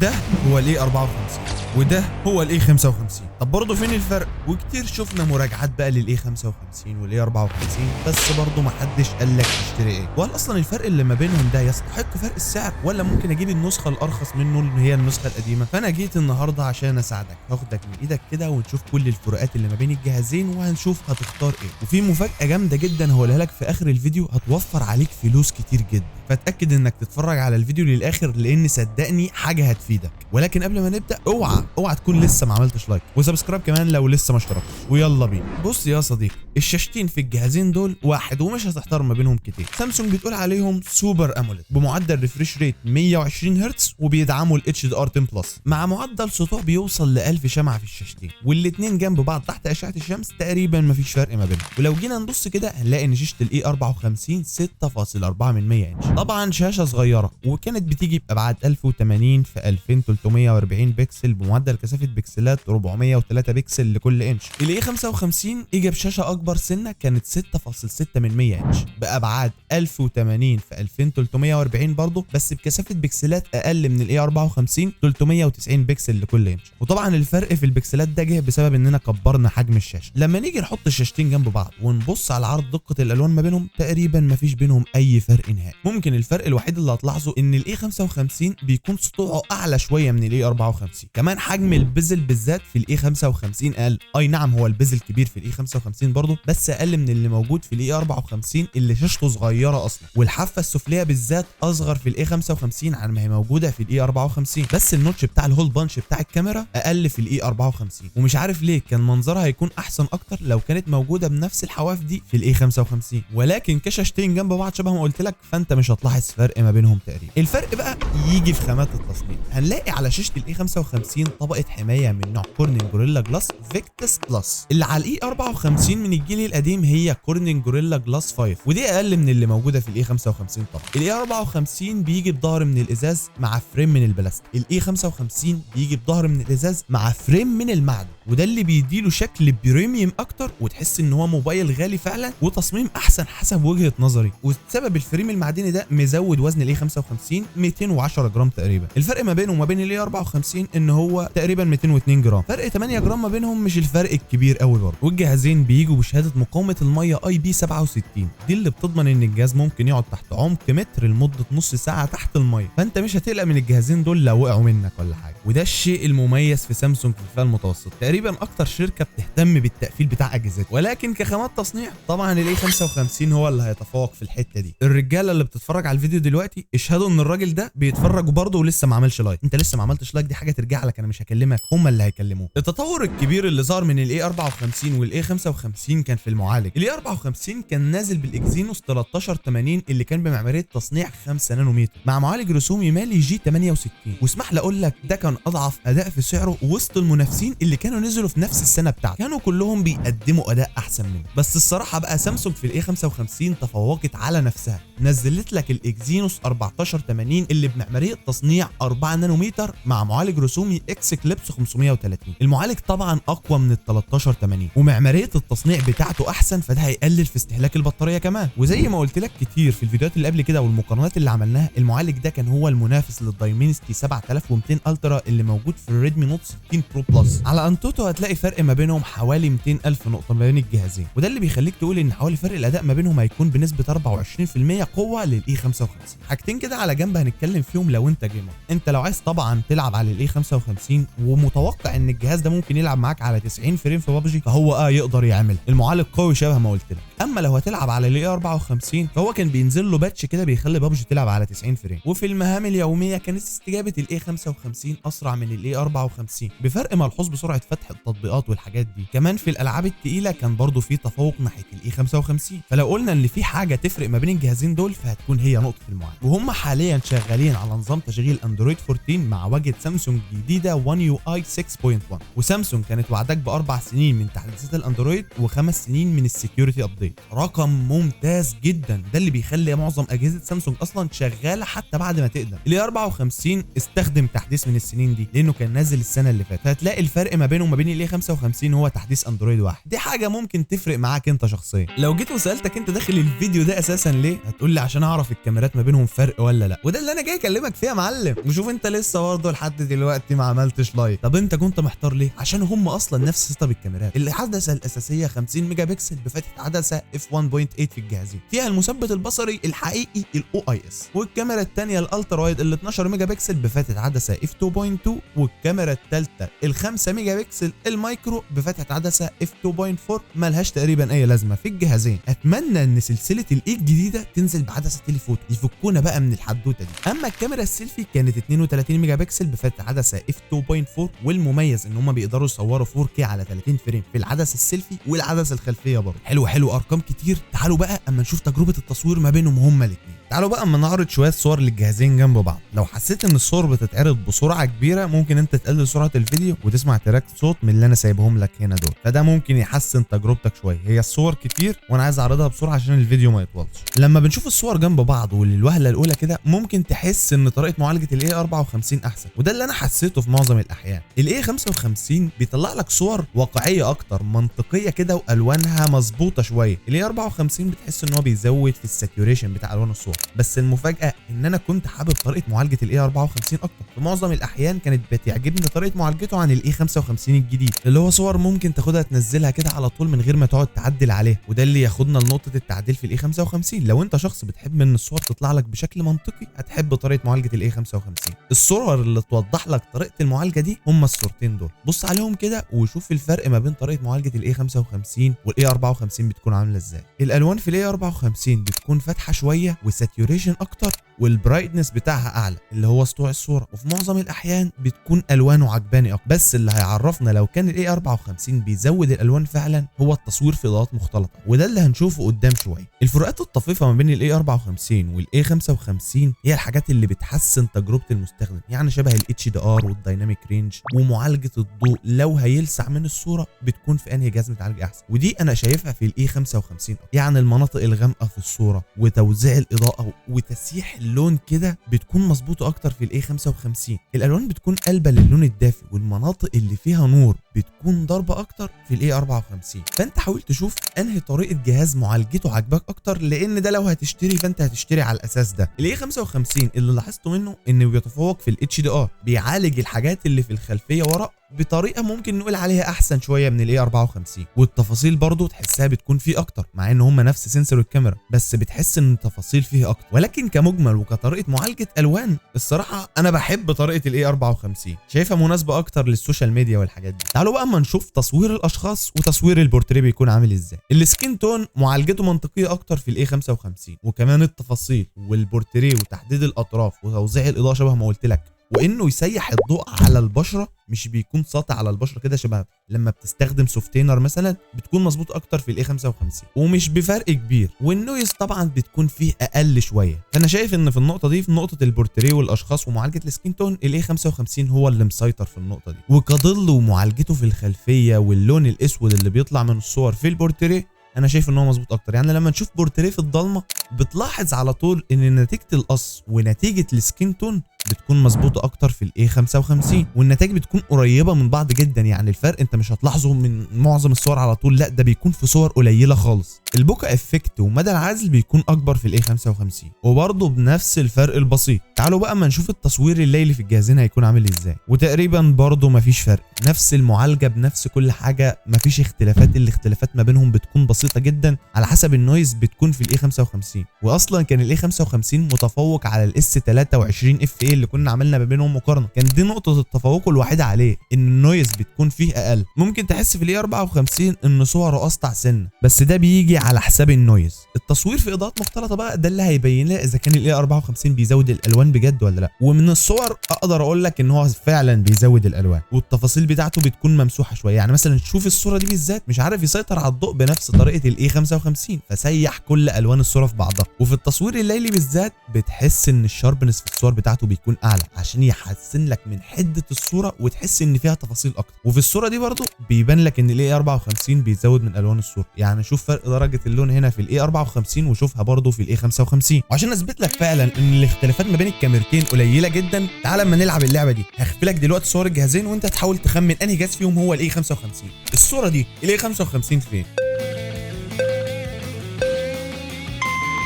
ده هو ال A54 وده هو ال A55. طب برضه فين الفرق؟ وكتير شفنا مراجعات بقى لل A55 وال A54، بس برضه محدش قال لك تشتري ايه، وهل اصلا الفرق اللي ما بينهم ده يستحق فرق السعر، ولا ممكن اجيب النسخة الارخص منه اللي هي النسخة القديمة؟ فانا جيت النهارده عشان اساعدك، هاخدك من ايدك كده ونشوف كل الفروقات اللي ما بين الجهازين وهنشوف هتختار ايه. وفي مفاجاة جامدة جدا هقولها لك في اخر الفيديو هتوفر عليك فلوس كتير جدا، فاتاكد انك تتفرج على الفيديو للاخر لان صدقني حاجة هتفيدك. ولكن قبل ما نبدا اوعى اوعى تكون لسه ما عملتش like و subscribe كمان لو لسه ما اشتركتش، ويلا بينا. بص يا صديقي، الشاشتين في الجهازين دول واحد ومش هتحتار ما بينهم كتير. سامسونج بتقول عليهم Super AMOLED بمعدل refresh rate 120 هرتز وبيدعموا ال HDR 10 plus مع معدل سطوع بيوصل ل 1000 شمعة في الشاشتين، والاثنين جنب بعض تحت اشعه الشمس تقريبا مفيش فرق ما بينهم. ولو جينا نبص كده هنلاقي ان شاشة ال A54 6.4 من 100 انش، طبعا شاشة صغيرة وكانت بتيجي بابعاد 1080 في 2340 بكسل بمعدل كثافة بكسلات 403 بكسل لكل انش. ال A55 اجى بشاشة اكبر سنة كانت 6.6 من 100 انش بابعاد 1080 في 2340 برضه، بس بكثافة بكسلات اقل من ال A54 390 بكسل لكل انش. وطبعا الفرق في البكسلات ده جه بسبب اننا كبرنا حجم الشاشة. لما نيجي نحط الشاشتين جنب بعض ونبص على عرض دقه الالوان ما بينهم تقريبا ما فيش بينهم اي فرق نهائي. ممكن الفرق الوحيد اللي هتلاحظه ان ال A55 بيكون سطوعه اعلى شوية من ال A54، كمان حجم ال bezel بالذات في ال A55 اقل. اي نعم هو ال bezel كبير في ال A55 برضه، بس اقل من اللي موجود في ال A54 اللي شاشته صغيرة اصلا، والحافه السفليه بالذات اصغر في ال A55 عن ما هي موجودة في ال A54، بس ال notch بتاع ال hole punch بتاع الكاميرا اقل في ال A54، ومش عارف ليه كان منظرها هيكون احسن اكتر لو كانت موجودة بنفس الحواف دي في ال A55. ولكن كشاشتين جنب بعض شبه ما قلت لك فانت مش هتلاحظ فرق ما بينهم تقريبا. الفرق بقى يجي في خامات التصنيع. هنلاقي على شاشة ال A55 طبقه حماية من نوع Corning Gorilla Glass Victus Plus، اللي على ال A54 من الجيل القديم هي Corning Gorilla Glass 5، ودي اقل من اللي موجودة في ال A55. طبعا ال A54 بيجي بظهر من الازاز مع frame من البلاستيك، ال A55 بيجي بظهر من الازاز مع frame من المعدن، وده اللي بيديله شكل premium اكتر وتحس ان هو موبايل غالي فعلا وتصميم احسن حسب وجهه نظري. وسبب ال frame المعدني ده مزود وزن ال A55 210 جرام تقريبا. الفرق ما بينه وما بين ال A54 ان هو تقريبا 202 جرام، فرق 8 جرام ما بينهم مش الفرق الكبير قوي برضه. والجهازين بيجوا بشهادة مقاومة المية IP 67، دي اللي بتضمن ان الجهاز ممكن يقعد تحت عمق متر لمدة نص ساعة تحت المية، فانت مش هتقلق من الجهازين دول لو وقعوا منك ولا حاجة. وده الشيء المميز في سامسونج في الفئة المتوسطة، تقريبا اكتر شركة بتهتم بالتقفيل بتاع اجهزتها. ولكن كخامات تصنيع طبعا ال A55 هو اللي هيتفوق في الحتة دي. الرجالة اللي بتتفرج على الفيديو دلوقتي اشهدوا ان الراجل ده بيتفرج برضه ولسه ما عملش like. انت لسه ما عملتش like، دي حاجة ترجع لك، انا مش هكلمك، هم اللي هيكلموك. التطور الكبير اللي ظهر من ال A54 وال A55 كان في المعالج. ال A54 كان نازل بال Exynos 1380 اللي كان بمعماريه تصنيع 5 نانومتر مع معالج رسومي Mali G68، واسمح لي اقول لك ده كان اضعف اداء في سعره وسط المنافسين اللي كانوا نزلوا في نفس السنة بتاعته، كانوا كلهم بيقدموا اداء احسن منه. بس الصراحة بقى سامسونج في ال A55 تفوقت على نفسها، نزلت لك ال Exynos 1480 اللي بمعماريه تصنيع 4 نانومتر مع معالج رسومي Xclipse 530. المعالج طبعا اقوى من ال 1380 ومعماريه التصنيع بتاعته احسن، فده هيقلل في استهلاك البطارية كمان. وزي ما قلت لك كتير في الفيديوهات اللي قبل كده والمقارنات اللي عملناها، المعالج ده كان هو المنافس لل Dimensity 7200 Ultra اللي موجود في ال Redmi Note 16 Pro Plus. على AnTuTu هتلاقي فرق ما بينهم حوالي 200 الف نقطة ما بين الجهازين، وده اللي بيخليك تقول ان حوالي فرق الاداء ما بينهم هيكون بنسبة 24% قوة لل A55. حاجتين كده على جنب هنتكلم فيهم لو انت gamer. انت لو عايز طبعا تلعب على ال A55 ومتوقع ان الجهاز ده ممكن يلعب معاك على 90 frame في بابجي، فهو يقدر يعمل، المعالج قوي شبه ما قلت لك. اما لو هتلعب على ال A54 فهو كان بينزل له patch كده بيخلي بابجي تلعب على 90 frame. وفي المهام اليومية كانت استجابة ال A55 اسرع من ال A54 بفرق ملحوظ بسرعة فتح التطبيقات والحاجات دي. كمان في الالعاب الثقيلة كان برضو في تفوق ناحية ال A55. فلو قلنا ان في حاجة تفرق ما بين الجهازين دول فهتكون هي نقطة المعالج. وهم حاليا شغالين على نظام تشغيل اندرويد 14 مع واجهه سامسونج الجديدة One UI 6.1، وسامسونج كانت وعدك ب4 سنين من تحديثات الاندرويد و5 سنين من ال security update. update، رقم ممتاز جدا، ده اللي بيخلي معظم اجهزة سامسونج اصلا شغالة حتى بعد ما تقدم. ال A54 استخدم تحديث من السنين دي لانه كان نازل السنة اللي فاتت، فهتلاقي الفرق ما بينه وما بين ال A55 هو تحديث اندرويد واحد. دي حاجة ممكن تفرق معاك انت شخصيا. لو جيت وسالتك انت داخل الفيديو ده اساسا ليه، هتقول لي عشان اعرف الكاميرات ما بينهم فرق ولا لا، وده اللي انا جاي اكلمك فيه يا معلم. وشوف انت لسه برضه لحد دلوقتي ما عملتش like، طب انت كنت محتار ليه؟ عشان هم اصلا نفس setup الكاميرات. العدسة الاساسية 50 ميجا بكسل بفتحه عدسة f 1.8 في الجهازين، فيها المثبت البصري الحقيقي ال OIS، والكاميرا الثانية ال ultra wide ال 12 ميجا بكسل بفتحه عدسة f 2.2، والكاميرا الثالثة ال 5 ميجا بكسل المايكرو بفتحه عدسة f 2.4، مالهاش تقريبا اي لازمه في الجهازين. اتمنى ان سلسلة ال A الجديدة تنزل بعدسه telephoto، يفكونا بقى من الحدوتة دي. اما الكاميرا السيلفي كانت 32 ميجا بكسل بفتحه عدسة f 2.4، والمميز ان هم بيقدروا يصوروا 4K على 30 frame في العدسة السيلفي والعدسه الخلفية برضه. حلو حلو، ارقام كتير. تعالوا بقى اما نشوف تجربه التصوير ما بينهم هما الاثنين. تعالوا بقى اما نعرض شوية صور للجهازين جنب بعض. لو حسيت ان الصور بتتعرض بسرعة كبيرة ممكن انت تقلل سرعة الفيديو وتسمع track صوت من اللي انا سايبهم لك هنا دول، فده ممكن يحسن تجربتك شوية. هي الصور كتير وانا عايز اعرضها بسرعة عشان الفيديو ما يطولش. لما بنشوف الصور جنب بعض وللوهله الاولى كده ممكن تحس ان طريقه معالجة ال A54 احسن، وده اللي انا حسيته في معظم الاحيان. ال A55 بيطلع لك صور واقعية اكتر، منطقية كده، والوانها مظبوطة شوية. ال A54 بتحس ان هو بيزود في ال saturation بتاع الوان الصور، بس المفاجاة ان انا كنت حابب طريقه معالجة ال A54 اكتر. في معظم الاحيان كانت بتعجبني طريقه معالجته عن ال A55 الجديد، اللي هو صور ممكن تاخدها تنزلها كده على طول من غير ما تقعد تعدل عليها، وده اللي ياخدنا لنقطة التعديل في ال A55. لو انت شخص بتحب ان الصور تطلع لك بشكل منطقي هتحب طريقه معالجة ال A55. الصور اللي توضح لك طريقه المعالجة دي هم الصورتين دول، بص عليهم كده وشوف الفرق ما بين طريقه معالجة ال A55 وال A54 بتكون عامله ازاي. الالوان في ال A54 بتكون فاتحة شوية و saturation اكتر، وال brightness بتاعها اعلى اللي هو سطوع الصورة، وفي معظم الاحيان بتكون الوانه عجباني اكتر. بس اللي هيعرفنا لو كان ال A54 بيزود الالوان فعلا هو التصوير في اضاءات مختلطة، وده اللي هنشوفه قدام شوية. الفروقات الطفيفة ما بين ال A54 وال A55 هي الحاجات اللي بتحسن تجربه المستخدم، يعني شبه ال HDR وال dynamic range ومعالجة الضوء لو هيلسع من الصورة بتكون في انهي جهاز متعالج احسن، ودي انا شايفها في ال A55. يعني المناطق الغامقه في الصورة وتوزيع الاضاءة وتسيح اللون كده بتكون مظبوطة اكتر في ال A55. الالوان بتكون قلبه للون الدافئ، والمناطق اللي فيها نور بتكون ضربه اكتر في ال A54. فانت حاول تشوف انهي طريقه جهاز معالجته عجبك اكتر، لان ده لو هتشتري فانت هتشتري على الاساس ده. ال A55 اللي لاحظته منه انه بيتفوق في ال HDR، بيعالج الحاجات اللي في الخلفية ورا بطريقة ممكن نقول عليها احسن شوية من ال A54، والتفاصيل برضو تحسها بتكون فيه اكتر، مع ان هم نفس sensor الكاميرا بس بتحس ان التفاصيل فيه اكتر. ولكن كمجمل وكطريقه معالجة الوان الصراحة انا بحب طريقه ال A54، شايفها مناسبة اكتر لل social media والحاجات دي. تعالوا بقى اما نشوف تصوير الاشخاص وتصوير البورتريه بيكون عامل ازاي. ال skin tone معالجته منطقية اكتر في ال A55، وكمان التفاصيل والبورتريه وتحديد الاطراف وتوزيع الاضاءة شبه ما قلت لك، وانه يسيح الضوء على البشرة مش بيكون ساطع على البشرة كده شبه لما بتستخدم softener مثلا، بتكون مظبوط اكتر في ال A55 ومش بفرق كبير. وال noise طبعا بتكون فيه اقل شوية. فانا شايف ان في النقطة دي، في نقطة البورتريه والاشخاص ومعالجة ال skin tone، ال A55 هو اللي مسيطر في النقطة دي. وكظل ومعالجته في الخلفية واللون الاسود اللي بيطلع من الصور في البورتريه انا شايف ان هو مظبوط اكتر. يعني لما نشوف بورتريه في الضلمة بتلاحظ على طول ان نتيجة القص ونتيجة ال skin tone بتكون مظبوطة اكتر في ال A55، والنتائج بتكون قريبه من بعض جدا. يعني الفرق انت مش هتلاحظه من معظم الصور على طول، لا ده بيكون في صور قليله خالص. ال bokeh effect ومدى العزل بيكون اكبر في ال A55 وبرضه بنفس الفرق البسيط. تعالوا بقى اما نشوف التصوير الليلي في الجهازين هيكون عامل ازاي، وتقريبا برضه مفيش فرق، نفس المعالجة بنفس كل حاجة، مفيش اختلافات. الاختلافات ما بينهم بتكون بسيطة جدا على حسب ال noise بتكون في ال A55. واصلا كان ال A55 متفوق على ال S23 FE اللي كنا عملنا ما بينهم مقارنة، كان دي نقطة التفوق الوحيدة عليه ان ال noise بتكون فيه اقل. ممكن تحس في ال A54 ان صوره اسطع سنة، بس ده بيجي على حساب ال noise. التصوير في اضاءات مختلطة بقى ده اللي هيبين لنا اذا كان ال A54 بيزود الالوان بجد ولا لا. ومن الصور اقدر اقول لك ان هو فعلا بيزود الالوان، والتفاصيل بتاعته بتكون ممسوحة شوية. يعني مثلا شوف الصورة دي بالذات مش عارف يسيطر على الضوء بنفس طريقه ال A55، فسيح كل الوان الصورة في بعضها. وفي التصوير الليلي بالذات بتحس ان ال sharpness في الصور بتاعته بيكون بيكون اعلى عشان يحسن لك من حده الصورة وتحس ان فيها تفاصيل اكتر. وفي الصورة دي برضو بيبان لك ان ال A54 بيزود من الوان الصورة، يعني شوف فرق درجه اللون هنا في ال A54 وشوفها برضو في ال A55. وعشان اثبت لك فعلا ان الاختلافات ما بين الكاميرتين قليله جدا، تعال اما نلعب اللعبة دي. هخفي لك دلوقتي صور الجهازين وانت تحاول تخمن انهي جهاز فيهم هو ال A55. الصورة دي ال A55 فين؟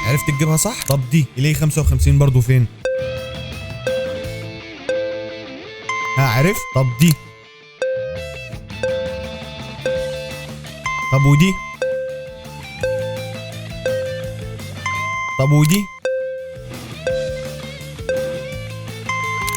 عرفت تجيبها صح؟ طب دي ال A55 برضو فين؟ ها عرفت؟ طب دي، طب ودي، طب ودي،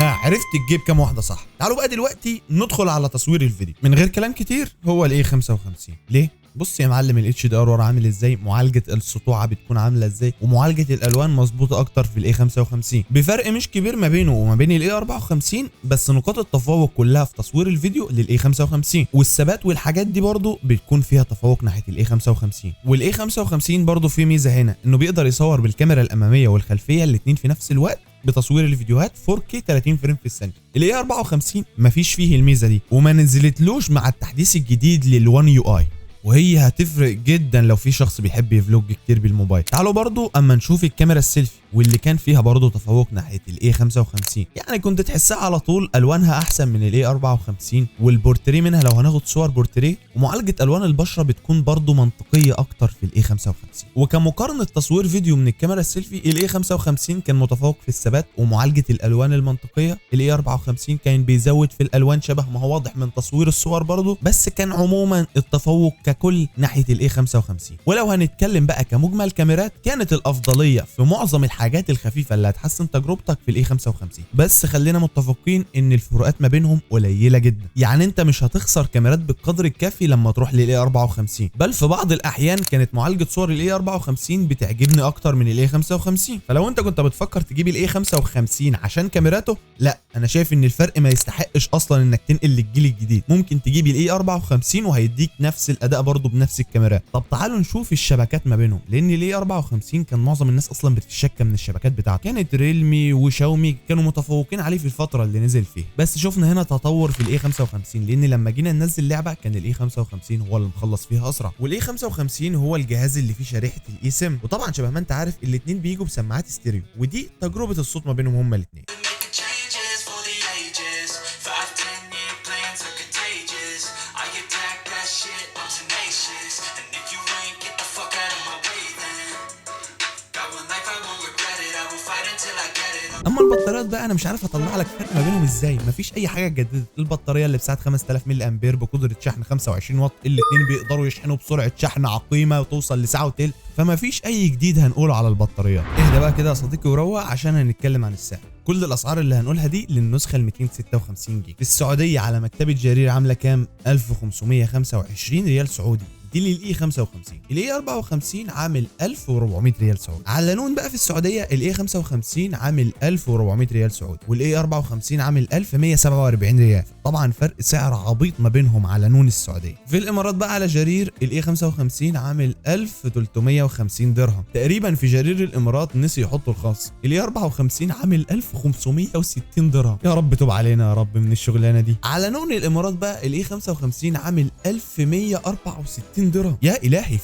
ها عرفت تجيب كام واحدة صح؟ تعالوا بقى دلوقتي ندخل على تصوير الفيديو من غير كلام كتير. هو ال A55 ليه؟ بص يا معلم ال HDR ورا عامل ازاي، معالجة السطوعه بتكون عامله ازاي، ومعالجة الالوان مظبوطة اكتر في ال A55 بفرق مش كبير ما بينه وما بين ال A54، بس نقاط التفوق كلها في تصوير الفيديو لل A55، والثبات والحاجات دي برضو بتكون فيها تفوق ناحية ال A55. وال A55 برضو فيه ميزة هنا انه بيقدر يصور بالكاميرا الامامية والخلفيه الاثنين في نفس الوقت بتصوير الفيديوهات 4K 30 frame في الثانية. ال A54 مفيش فيه الميزة دي وما نزلتلوش مع التحديث الجديد لل 1 UI، وهي هتفرق جدا لو في شخص بيحب ي vlog كتير بالموبايل. تعالوا برضو اما نشوف الكاميرا السيلفي واللي كان فيها برضو تفوق ناحية ال A55، يعني كنت تحسها على طول الوانها احسن من ال A54، والبورتريه منها لو هناخد صور بورتريه، ومعالجة الوان البشرة بتكون برضو منطقية اكتر في ال A55. وكمقارنه تصوير فيديو من الكاميرا السيلفي ال A55 كان متفوق في الثبات ومعالجة الالوان المنطقية، ال A54 كان بيزود في الالوان شبه ما هو واضح من تصوير الصور برضو، بس كان عموما التفوق ككل ناحية ال A55. ولو هنتكلم بقى كمجمل كاميرات، كانت الافضلية في معظم الحاجات الخفيفة اللي هتحسن تجربتك في ال A55، بس خلينا متفقين ان الفروقات ما بينهم قليله جدا، يعني انت مش هتخسر كاميرات بالقدر الكافي لما تروح لل A54، بل في بعض الاحيان كانت معالجة صور ال A54 بتعجبني اكتر من ال A55. فلو انت كنت بتفكر تجيب ال A55 عشان كاميراته، لا انا شايف ان الفرق ما يستحقش اصلا انك تنقل للجيل الجديد، ممكن تجيب ال A54 وهيديك نفس الاداء برضه بنفس الكاميرات. طب تعالوا نشوف الشبكات ما بينهم، لان ال A54 كان معظم الناس اصلا بتتشكى من الشبكات بتاعته، كانت ريلمي وشاومي كانوا متفوقين عليه في الفترة اللي نزل فيها، بس شفنا هنا تطور في ال A55، لان لما جينا ننزل لعبه كان ال A55 هو اللي مخلص فيها اسرع. وال A55 هو الجهاز اللي فيه شريحة ال eSIM، وطبعا شبه ما انت عارف الاثنين بيجوا بسماعات ستيريو، ودي تجربه الصوت ما بينهم هما الاثنين. اما البطاريات بقى انا مش عارف اطلع لك فرق ما بينهم ازاي، مفيش اي حاجة اتجددت. البطارية اللي بسعة 5000 ملي امبير بقدره شحن 25 واط، الاثنين بيقدروا يشحنوا بسرعة شحن عقيمة وتوصل لساعة وتلت، فمفيش اي جديد هنقوله على البطاريات. اهدى بقى كده يا صديقي وروق عشان هنتكلم عن السعر. كل الاسعار اللي هنقولها دي للنسخه ال 256 جيجا. في السعودية على مكتبه جرير عامله كام؟ 1525 ريال سعودي، دي لل A55. ال A54 عامل 1400 ريال سعودي. على نون بقى في السعودية ال A55 عامل 1400 ريال سعودي، وال A54 عامل 1147 ريال، طبعا فرق سعر عبيط ما بينهم على نون السعودية. في الامارات بقى على جرير ال A55 عامل 1350 درهم تقريبا، في جرير الامارات نسي يحطوا الخاص. ال A54 عامل 1560 درهم، يا رب توب علينا يا رب من الشغلانة دي. على نون الامارات بقى ال A55 عامل 1164 درهم، يا الهي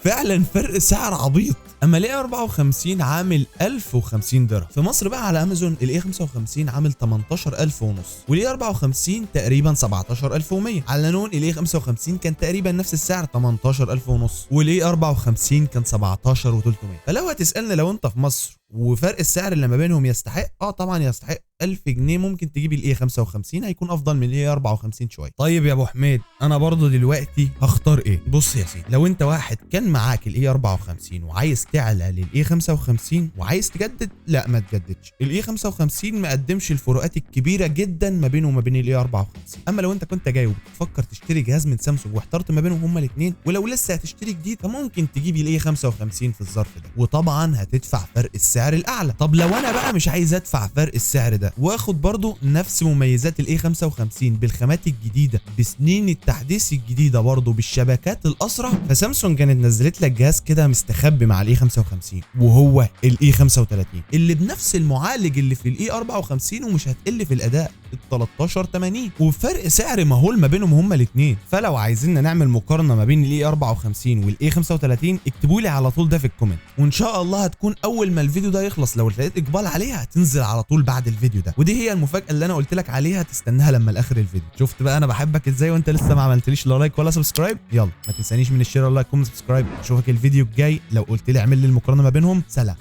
فعلا فرق سعر عبيط. اما ال A54 عامل 1050 درهم. في مصر بقى على امازون ال A55 عامل 18000 ونص، وال A54 تقريبا 17100. على نون ال A55 كان تقريبا نفس السعر 18000 ونص، وال A54 كان 17300. فلو هتسالني لو انت في مصر وفرق السعر اللي ما بينهم يستحق، طبعا يستحق. 1000 جنيه ممكن تجيب ال A55 هيكون افضل من ال A54 شوية. طيب يا ابو حميد انا برضو دلوقتي هختار ايه؟ بص يا سيدي، لو انت واحد كان معاك ال A54 وعايز تعلى لل A55 وعايز تجدد، لا ما تجددش. ال A55 ما قدمش الفروقات الكبيرة جدا ما بينه وما بين ال A54. اما لو انت كنت جاي وبتفكر تشتري جهاز من سامسونج واحترت ما بينهم هما الاثنين، ولو لسه هتشتري جديد، فممكن تجيب ال A55 في الظرف ده، وطبعا هتدفع فرق السعر السعر الاعلى. طب لو انا بقى مش عايز ادفع فرق السعر ده واخد برضو نفس مميزات ال A55 بالخامات الجديدة بسنين التحديث الجديدة برضو بالشبكات الاسرع، فسامسونج كانت نزلت لك جهاز كده مستخبي مع ال A55 وهو ال A35 اللي بنفس المعالج اللي في ال A54 ومش هتقل في الاداء ال 1380، وفرق سعر مهول ما بينهم هما الاثنين. فلو عايزيننا نعمل مقارنة ما بين ال A54 وال A35 اكتبوا لي على طول ده في ال comment، وان شاء الله هتكون اول ما الفيديو ده يخلص لو لقيت اقبال عليها هتنزل على طول بعد الفيديو ده. ودي هي المفاجاة اللي انا قلت لك عليها، تستناها لما لاخر الفيديو. شفت بقى انا بحبك ازاي وانت لسه ما عملتليش لا like ولا subscribe؟ يلا ما تنسانيش من ال share وال like comment subscribe. اشوفك الفيديو الجاي لو قلت لي اعمل لي المقارنة ما بينهم. سلام.